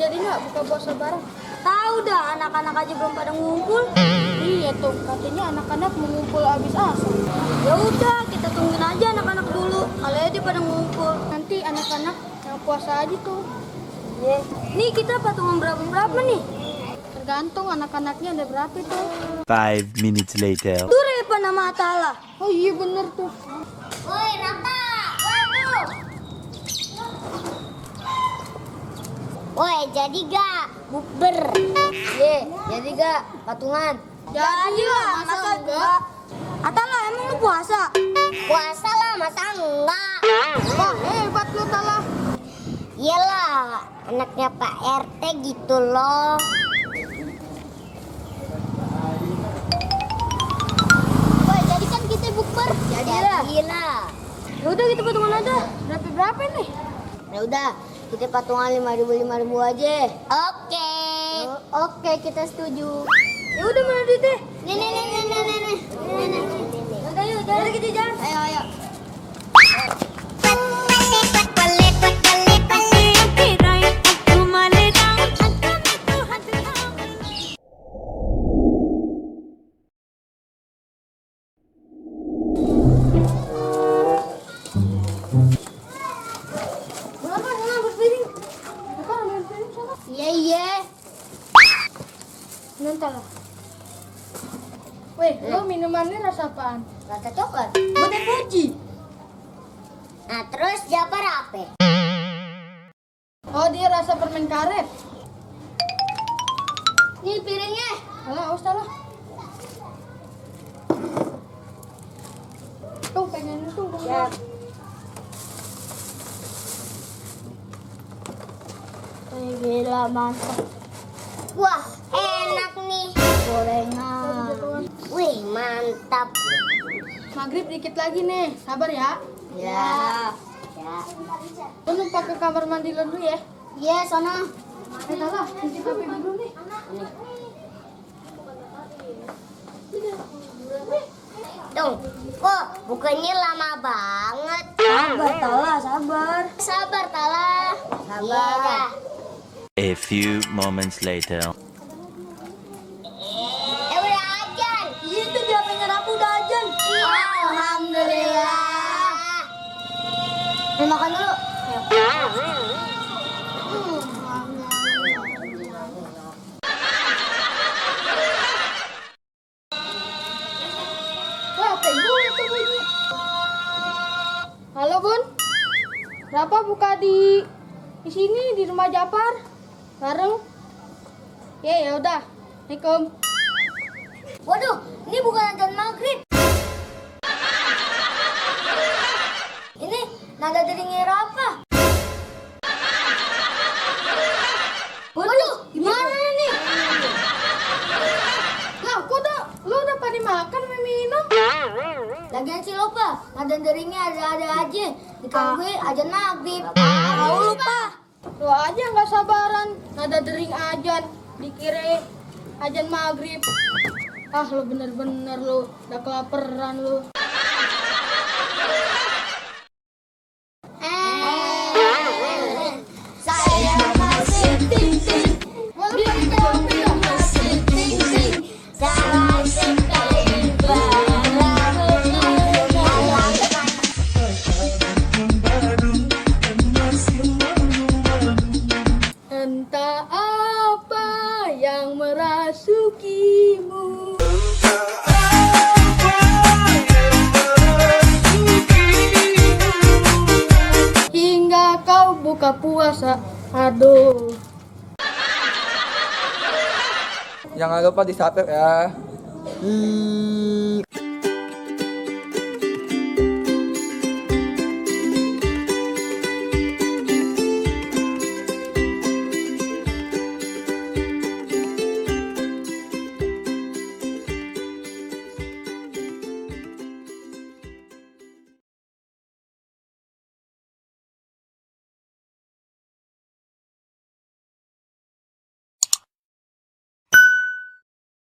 jadi nggak buka puasa bareng? Tahu dah, anak-anak aja belum pada ngumpul. Iya tuh, katanya anak-anak mengumpul habis asar. Ya udah, kita tungguin aja anak-anak dulu. Kali aja pada ngumpul. Nanti anak-anak yang puasa aja tuh. Ye. Nih kita patungan berapa nih? Tergantung anak-anaknya ada berapa tuh. 5 minutes later. Tuh Repa nama Atala. Oh iya bener tuh. Woi Rata, waduh. Woi jadi gak bukber? Ye, jadi gak patungan? Jadi lah, masa enggak? Atala emang lu puasa? Puasa lah, masa enggak? Wah hebat lu Tala. Iyalah, anaknya Pak RT gitu loh. Woi, jadi kan kita bukber? Jadilah. Ya udah kita patungan aja. Berapa nih? Ya udah, kita patungan 5.000 aja. Oke. Oke, kita setuju. Ya udah mana duitnya? Nih. Udah yuk, jalan kita jalan. Ayo. Iya. Nanti lah. Weh, lo minumannya rasa apaan? Rasa coklat. Buat Fuji. Nah, terus Japar apa? Oh dia rasa permen karet. Nih piringnya. Alah, awas Tala. Tuh pengen tuh. Siap. Gila mantap. Wah, enak nih gorengan. Wih, mantap. Maghrib dikit lagi nih, sabar ya. Ya. Lo numpang ke kamar mandi lo dulu ya. Iya, sono. Tala, kunci HP dulu nih. Dong, kok bukannya lama banget? Sabar, Tala, sabar. Sabar, Tala. Sabar. Iya, A few moments later. udah ajan. Itu dia pengen aku udah ajan. Alhamdulillah. Makan dulu. Wah, HP gue itu bunyi. Halo Bun, Rafa buka di sini di rumah Japar bareng. Ya udah, Assalamualaikum. Waduh, ini bukan azan maghrib. Ini nada deringnya Rafa. Waduh, gimana nih? Lah, lo udah pada makan minum? Lagian sih lupa, nada deringnya ada aja. Digangguin azan maghrib. Lupa. Lo aja nggak sabaran, nada dering ajan, dikira ajan maghrib. Ah, lo bener-bener lo, udah kelaparan lo. Saya masih ting-ting. Masih ting-ting. Saya sekali Entah apa yang merasukimu. Hingga kau buka puasa. Aduh. Jangan lupa di subscribe ya.